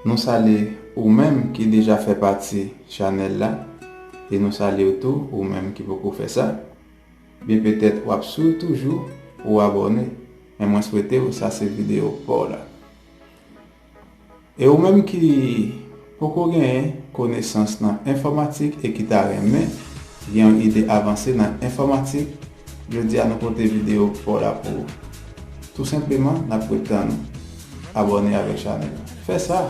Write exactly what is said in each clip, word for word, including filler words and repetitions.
Nou salye ou menm ki deja fè pati chanèl la, e nou salye w tou, ou menm ki poko fè sa. Byen petèt w ap swiv toujou pou w abòne, men mwen swete w sa se videyo pa w la. E ou menm ki poko genyen konesans nan enfòmatik e ki ta renmen gen yon ide avanse nan enfòmatik, jodi a nou pote videyo pa w la pou ou. Tou senpleman, n ap ret tann ou. Abòne avèk chanèl la. Fè sa,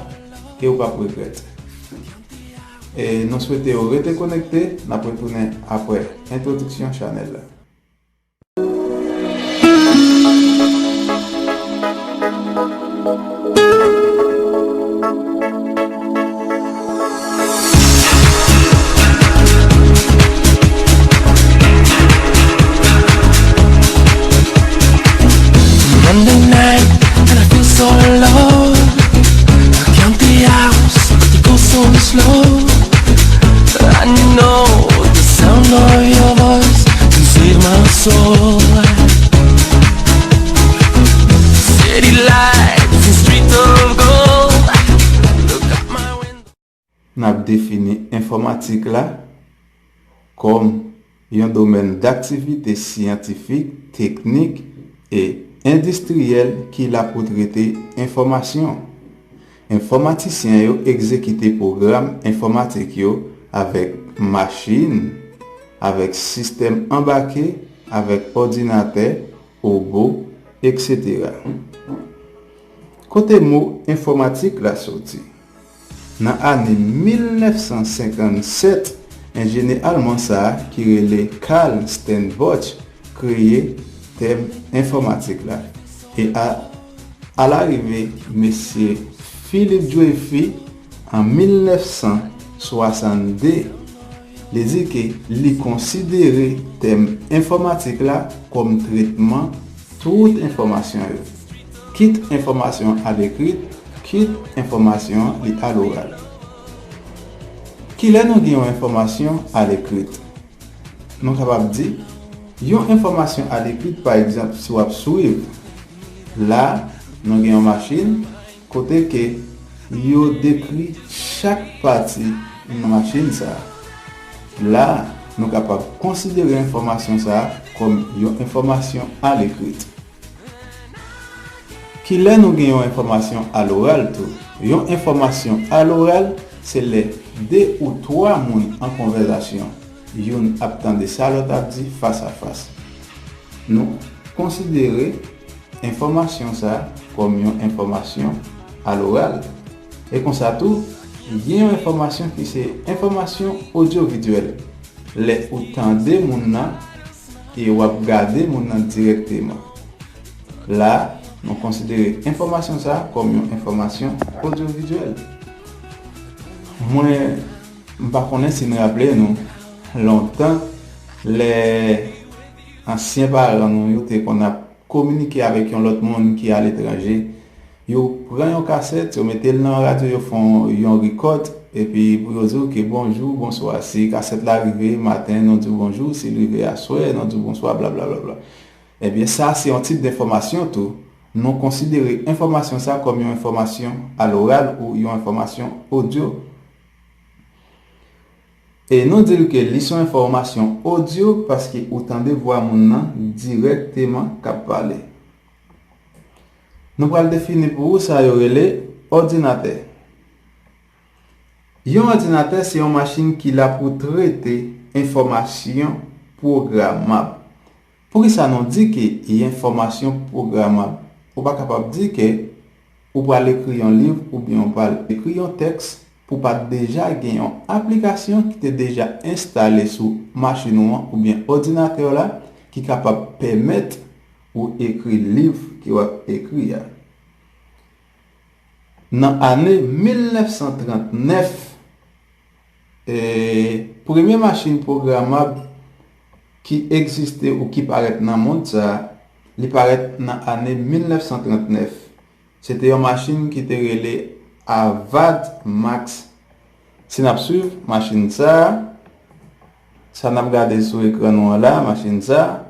e ou p ap regrèt. E nou swete w rete konekte, n ap retounen apre entwodiksyon chanèl la. Monday night and I feel so low. I count the hours, they go so slow. I know the sound of your voice can save my soul. City lights and streets of gold. Look out my window. N ap defini enfòmatik la kòm yon domèn daktivite syantifik, teknik e endistriyèl ki la pou trete enfòmasyon. Enfòmatisyen yo egzekite pwogram enfòmatik yo avèk machin, avèk sistèm anbake, avèk òdinatè, obo, etsetera. Kote mo enfòmatik la soti? Nan ane mil nèf san senkann sèt, enjenyè alman sa a ki rele Carl Steinbach kreye tèm enfòmatik la. E a, alarive mesye Philip Dieuffi an mil nèf san swasann de, li di ke li konsidere tèm enfòmatik la kòm tretman tout enfòmasyon yo, kit enfòmasyon alekri, kit enfòmasyon li aloral. Kilè nou gen yon enfòmasyon alekri? Nou kapab di, yon enfòmasyon alekri, pa egzanp, si w ap swiv, la, nou gen yon machin, kote ke yo dekri chak pati nan machin sa a. La, nou kapab konsidere enfòmasyon sa a kòm yon enfòmasyon alekri. Kilè nou gen yon enfòmasyon aloral tou? Yon enfòmasyon aloral, se lè de ou twa moun an konvèzasyon, youn ap tande sa lòt ap di fas a fas. Nou konsidere enfòmasyon sa a kòm yon enfòmasyon aloral. E konsa tou, gen yon enfòmasyon ki se enfòmasyon odyovizyèl. Lè ou tande moun nan e w ap gade moun nan dirèkteman. La, nou konsidere enfòmasyon sa a kòm yon enfòmasyon odyovizyèl. Mwen, m pa konnen si n raple nou, lontan, lè ansyen paran nou yo te konn ap kominike avèk yon lòt moun ki aletranje, yo pran yon kasèt, yo mete l nan radyo, yo fè yon, yon rekòd, epi pou yo di w ke bonjou, bonswa. Si kasèt la rive maten, nou di w bonjou, si l rive aswè, nou di w bonswa, blablabla. Ebyen, sa se yon tip de enfòmasyon tou. Nou konsidere enfòmasyon sa kòm yon enfòmasyon aloral ou yon enfòmasyon odyo. E nou di l ke li se yon enfòmasyon odyo paske ou tande vwa moun nan dirèkteman k ap pale. Nou pral defini pou ou sa yo rele òdinatè. Yon òdinatè se yon machin ki la pou trete enfòmasyon pwogramab. Poukisa nou di ke e enfòmasyon pwogramab? Ou pa kapab di ke ou pral ekri yon liv oubyen ou pral ekri yon tèks pou pa t deja gen yon aplikasyon ki te deja enstale sou machin ou an oubyen òdinatè w la ki kapab pèmèt ou ekri liv ke w ap ekri a. Nan ane mil nèf san trant nèf, e, premye machin pwogramab ki egziste ou ki parèt nan mond sa a, li parèt nan ane mil nèf san trant nèf. Se te yon machin ki te rele Avad Max. Si n ap swiv machin sa a, sa n ap gade sou ekran nou an la, machin sa a,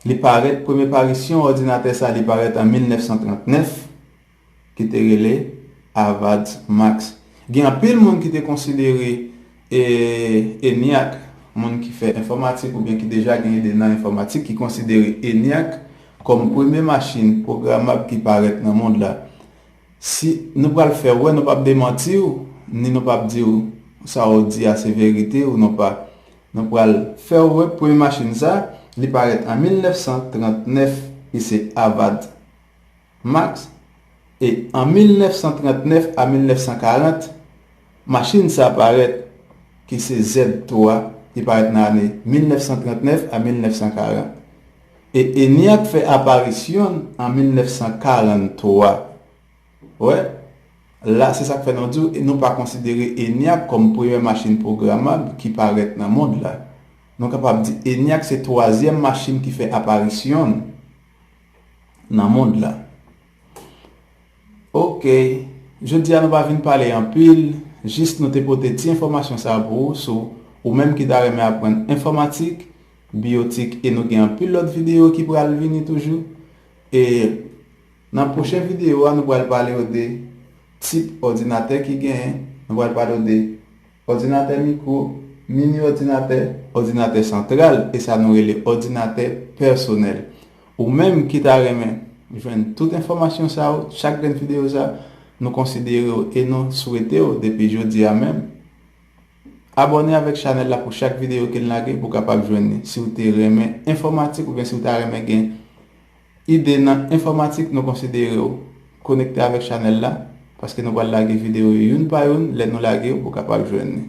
li parèt, premye parisyon òdinatè sa a, li parèt an mil nèf san trant nèf, ki te rele Avad's Max. Gen anpil moun ki te konsidere e, ENIAC, moun ki fè enfòmatik oubyen ki deja gen ide nan enfòmatik, ki konsidere ENIAC kòm premye machin pwogramab ki parèt nan mond la. Si nou pral fè w wè, nou p ap demanti w, ni nou p ap di w sa w di a se verite ou non pa. Nou pral fè w wè premye machin sa, li parèt an mil nèf san trant nèf, ki se Avad Max. E an mil nèf san trant nèf a mil nèf san karant, machin sa parèt, ki se Z twa, li parèt nan ane mil nèf san trant nèf a mil nèf san karant. E ENIAC fè aparisyon l an mil nèf san karant twa. Wè, la se sa k fè nou di w, nou pa konsidere ENIAC kòm premyè machin pwogramab ki parèt nan mond la. Nou kapab di ENIAC se twazyèm machin ki fè aparisyon l nan mond la. Ok, jodi a nou pa vin pale anpil, jis nou te pote ti enfòmasyon sa a pou ou, sou ou menm ki ta renmen aprann enfòmatik, biyotik, e nou gen anpil lòt videyo ki pral vini toujou. E nan pwochen videyo a, nou pral pale w de tip òdinatè ki genyen, nou pral pale w de òdinatè mikwo, mini òdinatè, òdinatè santral, e sa nou rele òdinatè pèsonèl. Ou menm ki ta renmen jwenn tout enfòmasyon sa yo, chak grenn videyo sa, nou konsidere w e nou swete w depi jodi a menm. Abòne avèk chanèl la pou chak videyo ke n lage pou w kapab jwenn li. Si w te renmen enfòmatik oubyen si w ta renmen gen ide nan enfòmatik, nou konsidere w konekte avèk chanèl la, paske nou pral lage videyo yo youn pa youn, lè nou lage yo pou w kapab jwenn li.